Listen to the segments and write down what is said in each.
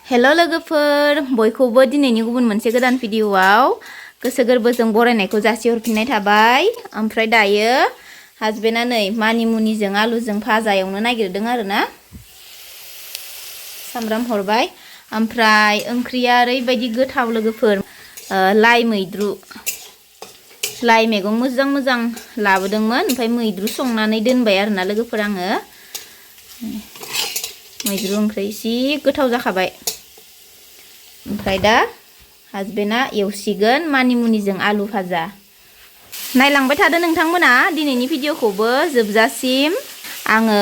Hello लोगोफोर बयखौबो दिनैनि गुबुन मोनसे गोदान भिडिअआव गोसो गोरबोजों बरायनायखौ जासिहरफिननाय थाबाय। ओमफ्राय दायो हासबेन्डआ नै मानिमुनिजों आलुजों भाजा एवनो नागिरदों आरोना। सामब्राम हरबाय। ओमफ्राय ओंख्रिया ओरैबायदि गोथाव लोगोफोर, लाइ मैद्रु, लाइ मैगं मोजां मोजां लाबोदोंमोन। ओमफ्राय मैद्रु संनानै दोनबाय आरोना लोगोफोर आङो। मैद्रु ओंख्रि जि गोथाव जाखाबाय। ओमफ्राय दा हासबेन्डआ एवसिगोन मानिमुनिजों आलु भाजा। नायलांबाय थादो नोंथांमोना दिनैनि भिडिअखौबो जोबजासिम। आङो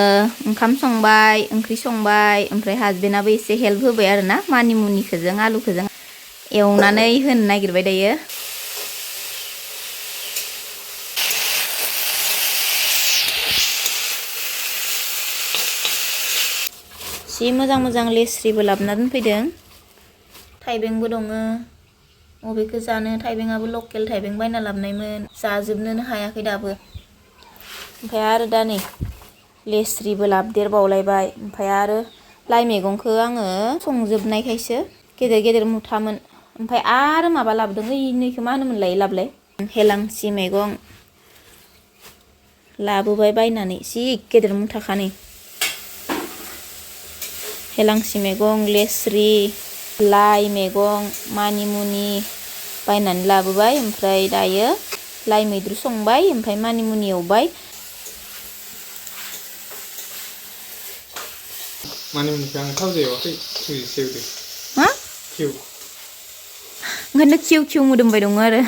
ओंखाम संबाय, ओंख्रि संबाय, ओमफ्राय हासबेन्डआबो एसे हेल्प होबाय आरोना मानिमुनिखोजों आलुखोजों एवनानै होनो नागिरबाय दायो। जि मोजां मोजां लेस्रिबो लाबोना दोनफैदों। थाइबेंबो दङ। अबेखौ जानो, थाइबेंआबो लकेल थाइबें बायना लाबोनायमोन, जाजोबनोनो हायाखै दाबो। ओमफ्राय आरो दा नै लेस्रिबो लाबोदेरबावलायबाय। ओमफ्राय आरो लाइ मैगंखौ आङो संजोबनायखायसो गेदेर गेदेर मुथामोन। ओमफ्राय आरो माबा लाबोदों, ओइनिखौ मा होनोमोनलाय लाबोलाय, हेलांसि मैगं लाबोबाय बायनानै, जि गेदेर मुथाखानै। हेलांसि मैगं, लेस्रि, लाइ मैगं, मानिमुनि बायनानै लाबोबाय। ओमफ्राय दायो लाइ मैद्रु संबाय, ओमफ्राय मानिमुनि एवबाय। मानिमुनिखौ आं थाव एवाखै, खिउजोंसो एवदों। मा? खिउ। ओंखायनो खिउ खिउ मोदोमबाय दङ आरो।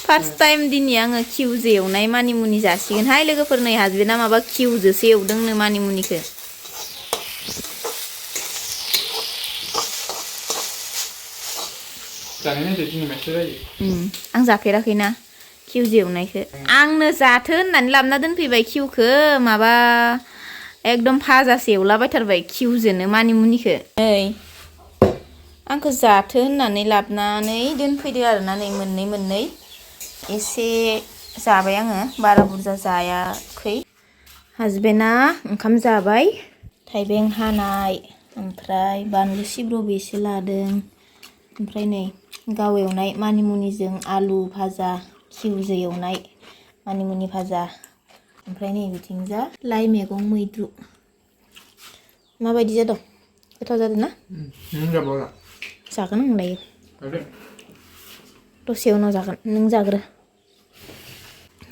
फार्स्ट टाइम दिनै आङो खिउजों एवनाय मानिमुनि जासिगोनहाय लोगोफोर। नै हासबेन्डआ माबा खिउजोंसो एवदोंनो मानिमुनिखौ। आं जाफेराखैना खिउजों एवनायखौ। आंनो जाथो होननानै लाबोना दोनफैबाय खिउखौ, माबा एकदम भाजासो एवलाबायथारबाय खिउजोंनो मानिमुनिखौ। नै आंखौ जाथो होननानै लाबोनानै दोनफैदो आरोना, नै मोननै मोननै। एसे जाबाय आङो, बारा बुरजा जायाखै। हासबेन्डआ ओंखाम जाबाय, थाइबें हानाय, ओमफ्राय बानलु सिब्र'बो एसे लादों। ओमफ्राय नै गाव एवनाय मानिमुनिजों आलु भाजा, खिउजों एवनाय मानिमुनि भाजा। ओमफ्राय नै बिथिंजा लाइ मैगं मैद्रु। माबायदि जादों? गोथाव जादों ना? जागोन आं दायो। दसे उनाव जागोन, नों जाग्रो।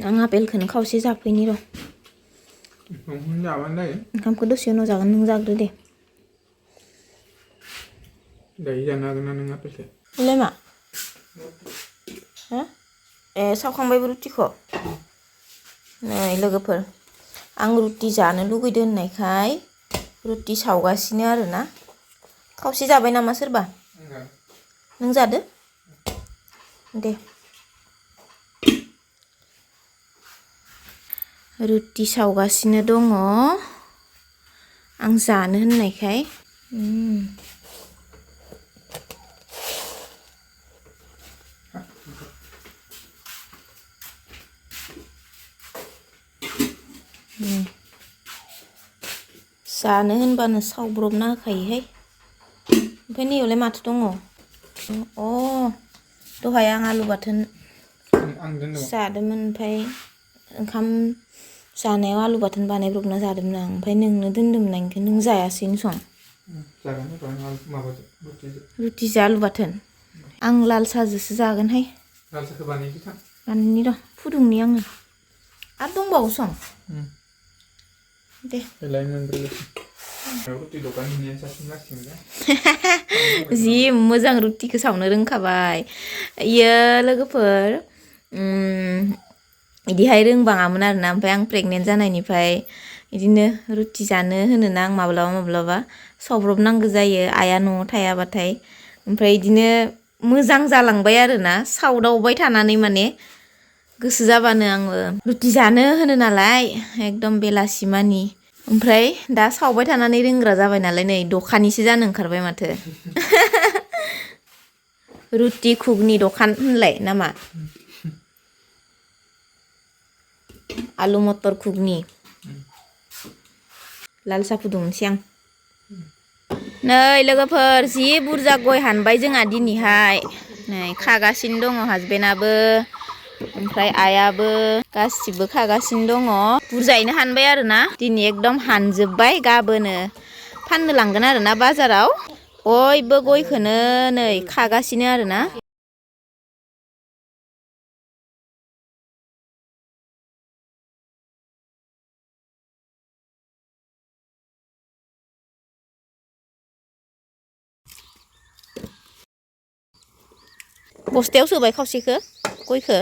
आं आपेलखौनो खावसे जाफैनि र'। ओंखामखौ दसे उनाव जागोन, नों जाग्रो दे। दायो जानो हागोन ना नों आपेलखौ? बेलाय मा? हो? ए सावखांबायबो रुटिखौ? नै लोगोफोर, आं रुटि जानो लुगैदो होननायखाय रुटि सावगासिनो आरोना। खावसे जाबाय नामा सोरबा? नों जादो दे। रुटि सावगासिनो दङ आं जानो होननायखाय। जानो होनबानो सावब्रबना होखायोहाय। ओमफ्राय नैयावलाय माथो दङ? अ दहाय आं आलु बाथोन जादोंमोन। ओमफ्राय ओंखाम जानायाव आलु बाथोन बानायब्रबना जादोंमोन आं। ओमफ्राय नोंनो दोन्दोंमोन आं, ओंखायनो नों जायासैनो सं। रुटिजों आलु बाथोन। आं लाल साहाजोंसो जागोनहाय। लाल साहाखौ बानायदो थां। बानायनि र', फुदुंनि आङो। आरो दंबावो सं। दे। जि मोजां रुटिखौ सावनो रोंखाबाय। इयो लोगोफोर बिदिहाय रोंबाङामोन आरोना। ओमफ्राय आं प्रेगनेन्ट जानायनिफ्राय बिदिनो रुटि जानो होनोना आं माब्लाबा माब्लाबा सावब्रबनांगौ जायो आइया न'आव थायाबाथाय। ओमफ्राय बिदिनो मोजां जालांबाय आरोना, सावदावबाय थानानै माने गोसो जाबानो आङो रुटि जानो होनो नालाय एकदम बेलासि मानि। ओमफ्राय दा सावबाय थानानै रोंग्रा जाबाय नालाय, नै दखानिसो जानो ओंखारबाय माथो। रुटि घुगनि दखान होनलाय नामा? आलु मटर घुगनि। लाल साहा फुदुंनोसै आं नै लोगोफोर जि बुरजा गय हानबाय जोंहा दिनैहाय नै खागासिनो दङ हासबेन्डआबो ओमफ्राय आइयाबो गासिबो खागासिनो दङ बुरजायैनो हानबाय आरोना दिनै एकदम हानजोब्बाय गाबोनो फाननो लांगोन आरोना बाजाराव बयबो गयखौनो नै खागासिनो आरोना बस्थायाव सोबाय खावसेखौ गयखौ